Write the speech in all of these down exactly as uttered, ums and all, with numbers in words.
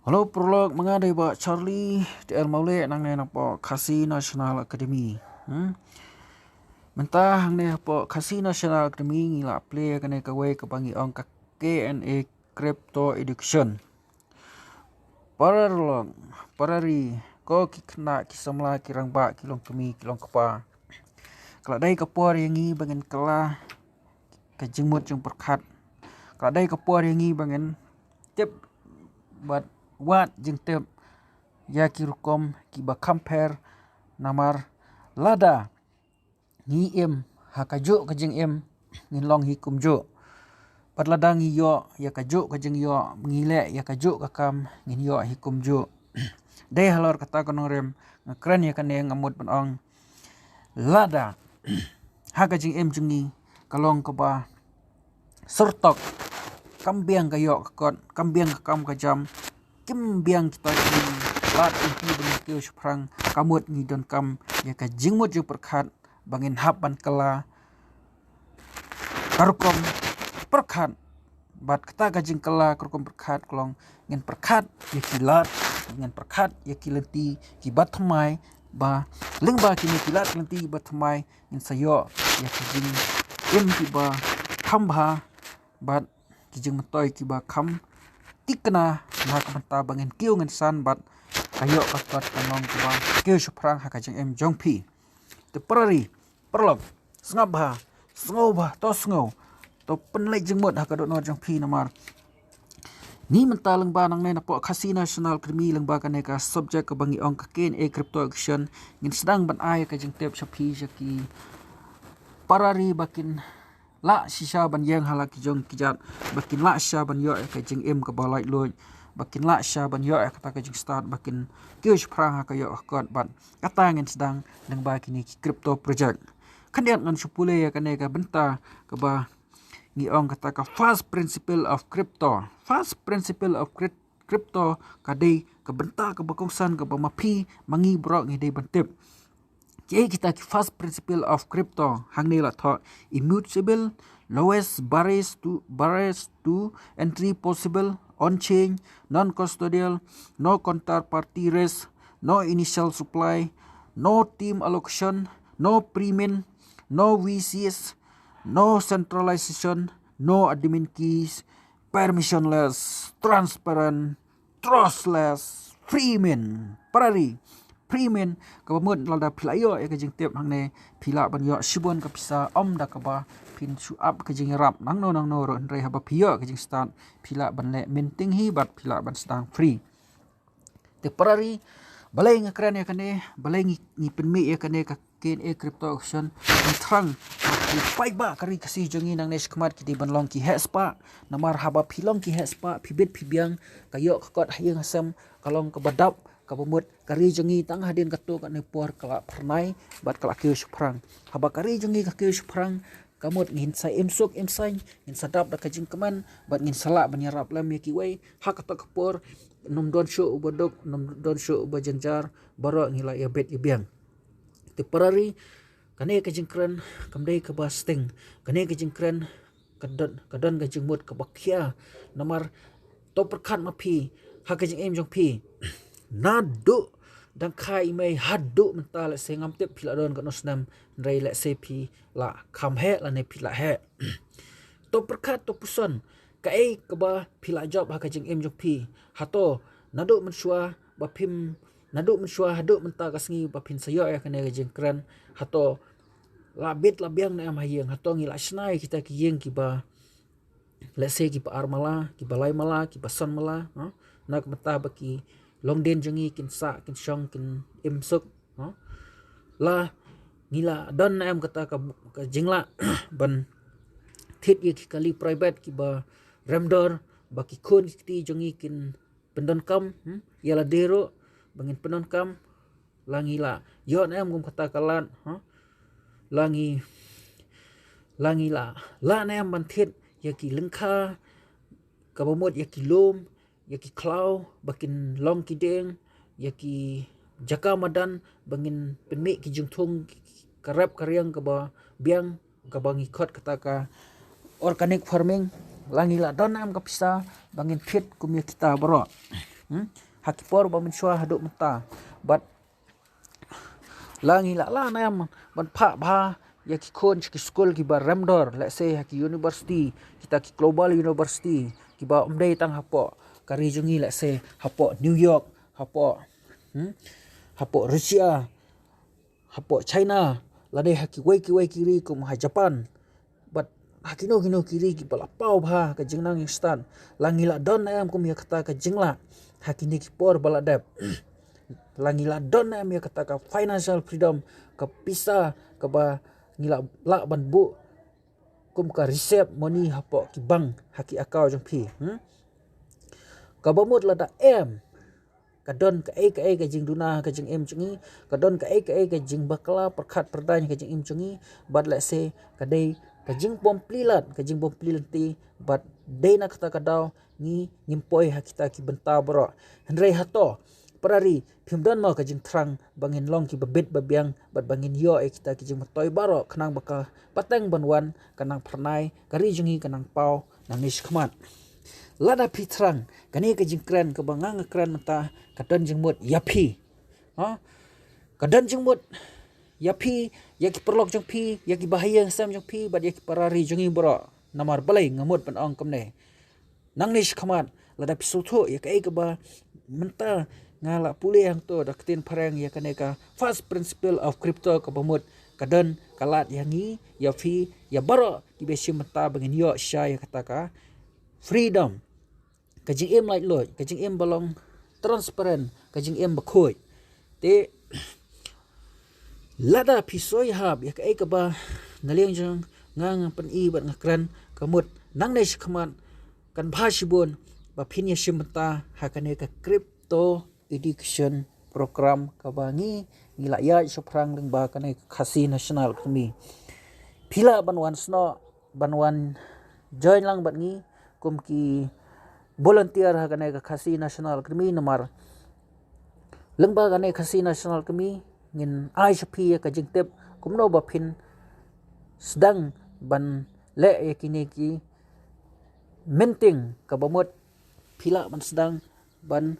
Hello, paralok, ma nga dei Bah Charlie T R Mawleh, nangne napoh Khasi National Academy. Hmm? Mynta hangne hapoh Khasi National Academy ngi la plie kane kawei kaba ngi ong ka K N A Crypto Education. Paralok, parari, ko ki khynnah ki samla, ki rangbah, ki longkmie, ki longkpa. Ka la dei ka por ïa ngi ba ngin kylla ka jingmut jingpyrkhat. Ka la dei ka por ïa ngi ba ngin tip bad wad jingtip ïa ki rukom kiba kham pher, namar lada ngi im ha kajuh ka jingim, ngin long hi kumjuh. Bad lada ngi ïoh ïa kajuh ka jingïoh, ngi leh ïa kajuh ka kam, ngin ïoh hi kumjuh. Dei halor kata ka nongrim nga kren ïa kane, nga mut ban ong, lada ha ka jingim jong ngi ka long kaba surtok, kam biang ka ïoh ka kot, kam biang ka kam ka jam, kim biang kita ki lad lynti ba ngi kiew shaphrang, ka mut ngi donkam ïa ka jingmut jingpyrkhat ba ngin hap ban kylla ka rukom pyrkhat. Bad kata ka jingkylla ka rukom pyrkhat ka long ngin pyrkhat ïa ki lad, ngin pyrkhat ïa ki lynti kiba thymmai, ba lyngba kine ki lad lynti kiba thymmai ngin sa ïoh ïa ki jingim kiba kham bha bad ki jingmyntoi kiba kham thikna na ka bynta ba ngin kiew ngin san bad ka ïoh ka kot ka long kaba kiew shaphrang ha ka jingim jong phi. Te parari, paralok, sngap bha, sngew bha, to sngew, to pynleit jingmut ha ka dohnud jong phi, namar ngi mynta lyngba nangne napoh Khasi National Academy, lyngba kane ka subject kaba ngi ong ka K N A Crypto Education, ngin sdang ban ai ka jingtip sha phi, sha ki parari ba kin lah shisha ban ïeng ha la ki jong ki jait, ba kin lah shisha ban ïoh ïa ka jingim kaba laitluid, ba kin lah shisha ban ïoh ïa kata ka jingstad, ba kin kiew shaphrang ha ka ïoh ka kot. Bad kata ngin sdang lyngba kine ki crypto project. Khyndiat ngan shu pule ïa kane ka bynta kaba ngi ong kata ka first principle of crypto. First principle of cryp-, crypto ka dei ka bynta kaba kongsan kaba ma phi ma ngi baroh ngi dei ban tip. Kiei kita ki first principle of crypto? Hangne la thoh: immutable, lowest barriers to, barriers to entry possible, on chain, non custodial, no counterparty risk, no initial supply, no team allocation, no pre-mint, no V Cs, no centralization, no admin keys, permissionless, transparent, trustless, free mint. Parari, free mint kaba mut lada phi la ïoh ïa ka jingtip hangne, phi lah ban ïoh shibun ka pisa, ym da kaba phin shu ap ka jingïarap nangno nangno ruh, hynrei haba phi ïoh ka jingstad phi lah ban leh minting hi bad phi lah ban sdang free. Te parari, balei nga kren ïa kane, balei ngi, ngi pynmih ïa kane ka K N A Crypto Education? Ngi thrang ba ki paidbah ka ri Khasi jong ngi nangne shakhmat ki dei ban long ki heh spah. Namar haba phi long ki heh spah, phi bit phi biang, ka ïoh ka kot ha ïing ha sem ka long kaba dap, kaba mut ka ri jong ngi tang hadien katto katne por ka la phyrnai bad ka la kiew shaphrang. Haba ka ri jong ngi ka kiew shaphrang, ka mut ngin sa im suk im saiñ, ngin sa dap da ka jingkmen bad ngin sa lah ban ïarap lem ïa kiwei. Ha kato ka por ym don shuh uba duk, ym don shuh uba jynjar, baroh ngi la ïabit ïabiang. Te parari, kane ka jingkren kam dei kaba sting, kane ka jingkren ka don, ka don ka jingmut kaba khia. Namar to pyrkhat ma phi ha ka jingim jong phi, naduh dang kha i mei haduh mynta, lehse ngam tip phi la don katno snem, hynrei lehse phi la kham heh lane phi la heh. To pyrkhat, to puson, kaei kaba phi la jop ha ka jingim jong phi? Hato naduh mynshuwa ba phim, naduh mynshuwa haduh mynta ka sngi ba phin sa ïoh ïa kane ka jingkren, hato la bit la biang ne em ha ïing? Hato ngi la shna ïa kita ki ïing kiba, lehse kiba ar mala, kiba lai mala, kiba san mala, ha? Na ka bynta ba ki longdien jong ngi kin sah, kin shong, kin im suk, ha? La ngi la don ne em kata ka, ka jinglah ban thied ïa ki kali private kiba remdor, ba ki khun ki kti jong ngi kin pyndonkam, hmm? Ïa lade ruh ba ngin pyndonkam. La ngi la ïoh ne em kum kata ka lad, ha? La ngi, la ngi la, la ne em ban thied ïa ki lyngkha, kaba mut ïa ki lum, ïa ki khlaw ba kin long ki dieng, ïa ki jaka madan ba ngin pynmih ki jingthung ka rep ka riang kaba biang, kaba ngi khot kata ka organic farming. La ngi la don ne em ka pisa ba ngin thied kum ïa kita baroh? Hmm? Ha ki por ba mynshuwa haduh mynta. Bad la ngi la lah ne em ban phah bha ïa ki khun sha ki skul kiba rem dor, let's say ha ki university, kita ki global university, kiba ym dei tang hapoh ka ri jong ngi, let's say hapoh New York, hapoh, hmm? Hapoh Russia, hapoh China, lane ha kiwei kiwei ki ri kum ha Japan. Bad ha kino kino ki ri kiba la paw bha ka jingnang ïing stad. La ngi la don ne em kum ïa kata ka jinglah ha kine ki por ba la dep. La ngi la don ne em ïa kata ka financial freedom, ka pisa kaba ngi la lah ban buh kum ka reserve money hapoh ki bank, ha ki account jong phi. Hmm? Kaba mut lada em ka don kaei kaei ka jingduna ka jingim jong ngi, ka don kaei kaei ka jingbakla pyrkhat pyrdaiñ ka jingim jong ngi, bad let's say ka dei ka jingbym plie lad, ka jingbym plie lynti, bad dei na kata ka daw ngi ngim poi ha kita ki bynta baroh. Hynrei hato para ri, phim don mo ka jingthrang ba ngin long kiba bit ba biang bad ba ngin ïoh ïa kita ki jingmyntoi baroh, khnang ba ka pateng ban wan ka nang phyrnai ka ri jong ngi, ka nang paw nangne shakhmat. Lada phi thrang, kane ka jingkren kaba nga nga kren mynta ka don jingmut ïa phi. Ha? Ka don jingmut ïa phi, ïa ki paralok jong phi, ïa ki bahaïing hasem jong phi, bad ïa ki para ri jong ngi baroh. Namar balei nga mut ban ong kumne? Nangne shakhmat, lada phi sngewthuh ïa kaei kaba mynta nga la pule hangto da ka ktien phareng, ïa kane ka first principle of crypto, kaba mut ka don ka lad ïa ngi, ïa phi, ïa baroh kiba shim bynta ba ngin ïoh shisha ïa kata ka freedom. Ka jingim laitluid, ka jingim ba long transparent, ka jingim ba khuid. Te lada phi soi hap ïa kaei kaba na liang jong nga nga pyni bad nga kren, ka mut nangne shakhmat kan bha shibun ba phin ïa shim bynta ha kane ka crypto education program kaba ngi ngi la ïaid shaphrang lyngba kane ka Khasi National Academy. Phi lah ban wan snoh, ban wan join lang bad ngi kum ki volunteer ha kane ka Khasi National Academy, namar lyngba kane Khasi National Academy ngin ai sha phi ïa ka jingtip kumno ba phin sdang ban leh ïa kine ki minting, kaba mut phi lah ban sdang ban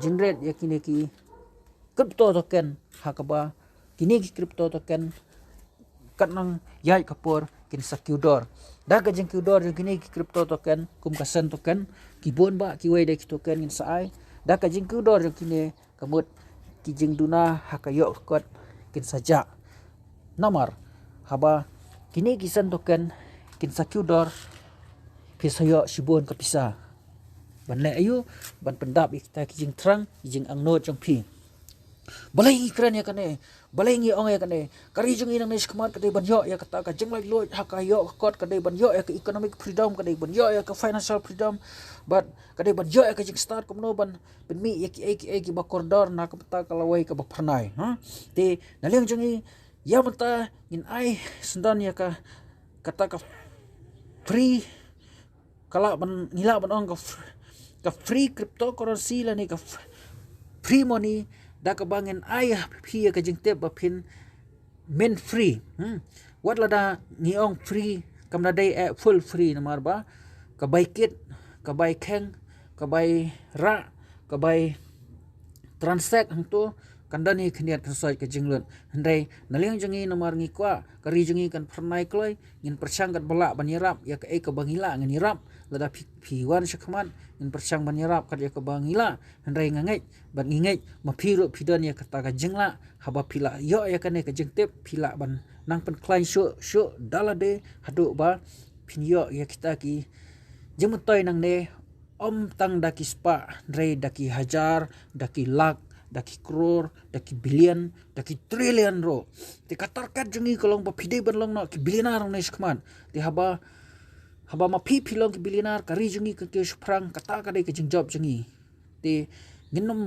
generate ïa kine ki crypto token, ha kaba kine ki crypto token kat nang ïaid ka por kin sa kiew dor. Da ka jingkiew dor jong kine ki crypto token, kum ka Sen Token, ki bun bah kiwei de ki token ngin sa ai. Da ka jingkiew dor jong kine, ka mut ki jingduna ha ka ïoh ka kot kin sa jah. Namar haba kine ki Sen Token kin sa kiew dor, phi sa ïoh shibun ka pisa ban leh aïu, ban pyndap ïa kita ki jingthrang, ki jingangnud jong phi. Balei ngi kren ïa kane? Balei ngi ong ïa kane? Ka ri jong ngi nangne shakhmat ka dei ban ïoh ïa kata ka jinglaitluid ha ka ïoh ka kot, ka dei ban ïoh ïa ka economic freedom, ka dei ban ïoh ïa ka financial freedom, bad ka dei ban ïoh ïa ka jingstad kumno ban pynmih ïa kiei kiei kiba kordor na ka bynta ka lawei kaba phyrnai, ha? Te na liang jong ngi, ïa mynta ngin ai syndon ïa ka, kata ka free, ka lah ban, ngi lah ban ong ka fr-, ka free cryptocurrency lane ka f-, free money, da kaba ngin ai ha phi ïa ka jingtip ba phin mint free. Hmm. Wat lada ngi ong free, kam da dei eh full free, namar ba ka bai kit, ka bai kheng, ka bai rah, ka bai transact hangto kan don hi khyndiat khynsoit ka jinglut. Hynrei na liang jong ngi, namar ngi kwah ka ri jong ngi kan phyrnai kloi, ngin pyrshang katba lah ban ïarap ïa kaei kaba ngi lah ngin ïarap. Lada phi, phi wan shakhmat, ngin pyrshang ban ïarap kat ïa kaba ngi lah. Hynrei nga ngeit bad ngi ngeit ma phi ruh phi don ïa kata ka jinglah, haba phi lah ïoh ïa kane ka jingtip, phi lah ban nang pynkhlaiñ shuh shuh da lade haduh ba phin ïoh ïa kita ki jingmyntoi nangne, ym tang da ki spah, hynrei da ki hajar, da ki lak, da ki crore, da ki billion, da ki trillion ruh. Te ka target jong ngi ka long ba phi dei ban long noh ki billionaire nangne shakhmat. Te haba, haba ma phi phi long ki billionaire, ka ri jong ngi kan kiew shaphrang, kata ka dei ka jingjop jong ngi. Te ngin ym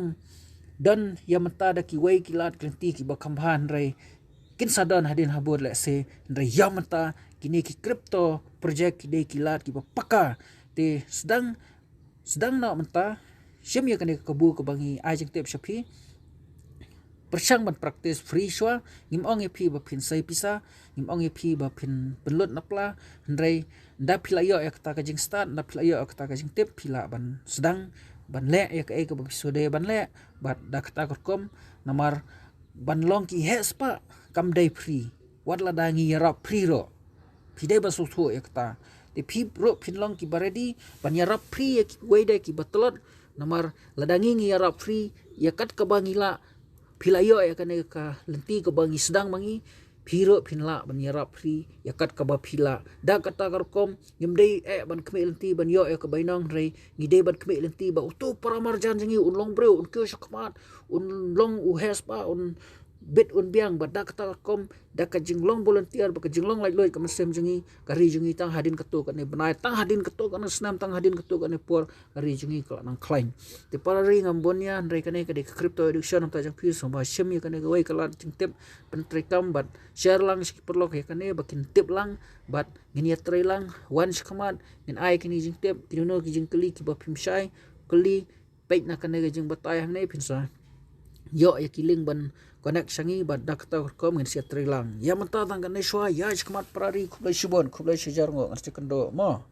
don ïa mynta da kiwei ki lad ki lynti kiba kham bha, hynrei kin sa don hadien habud lehse, hynrei ïa mynta kine ki crypto project ki dei ki lad kiba paka. Te sdang, sdang noh mynta, shim ïa kane ka kabu kaba ngi ai jingtip sha phi. Pyrshang ban practice free shuwa, ngim ong ïa phi ba phin sei pisa, ngim ong ïa phi ba phin pynlut na pla, hynrei ynda phi la ïoh ïa kata ka jingstad, ynda phi la ïoh ïa kata ka jingtip, phi lah ban sdang ban leh ïa kaei kaba phi shu dei ban leh. Bad da kata ka rukom, namar ban long ki heh spah kam dei free. Wat lada ngi ïarap free ruh, phi dei ban sngewthuh ïa kata. Te phi ruh phin long kiba ready ban ïarap free ïa kiwei de kiba tlot. Namar lada ngi ngi ïarap free ïa kat kaba ngi lah, phi la ïoh ïa kane ka lynti kaba ngi sdang ma ngi, phi ruh phin lah ban ïarap free ïa kat kaba phi lah. Da kata ka rukom, ngim dei eh ban khmih lynti ban ïoh ïa ka bainong, hynrei ngi dei ban khmih lynti ba uto u paramarjan jong ngi un long briew, un kiew shakhmat, un long u heh spah, un bit un biang. Bad da kata ka rukom, da ka jinglong volunteer bad ka jinglong laitluid ka mynsiem jong ngi, ka ri jong ngi tang hadien katto katne bnai, tang hadien katto katne snem, tang hadien katto katne por, ka ri jong ngi ka la nang khlaiñ. Te para ri, ngam bun ïa, hynrei kane ka dei ka crypto education, namar ta jong phi sngewbha shim ïa kane kawei ka lad jingtip, pyntreikam bad share lang sha ki paralok ïa kane ba kin tip lang. Bad ngin ïatrei lang, wan shakhmat, ngin ai kine ki jingtip, kino kino ki jingkylli kiba phim shai kylli, peit na kane ka jingbatai hangne, phin sa ïoh ïa ki link ban connect sha ngi. Bad da kata ka rukom ngin sa ïatrei lang. Ïa mynta tang kane shuwa, ïa shakhmat para ri, khublei shibun, khublei shihajar nguh, ngan sa ïakynduh mo.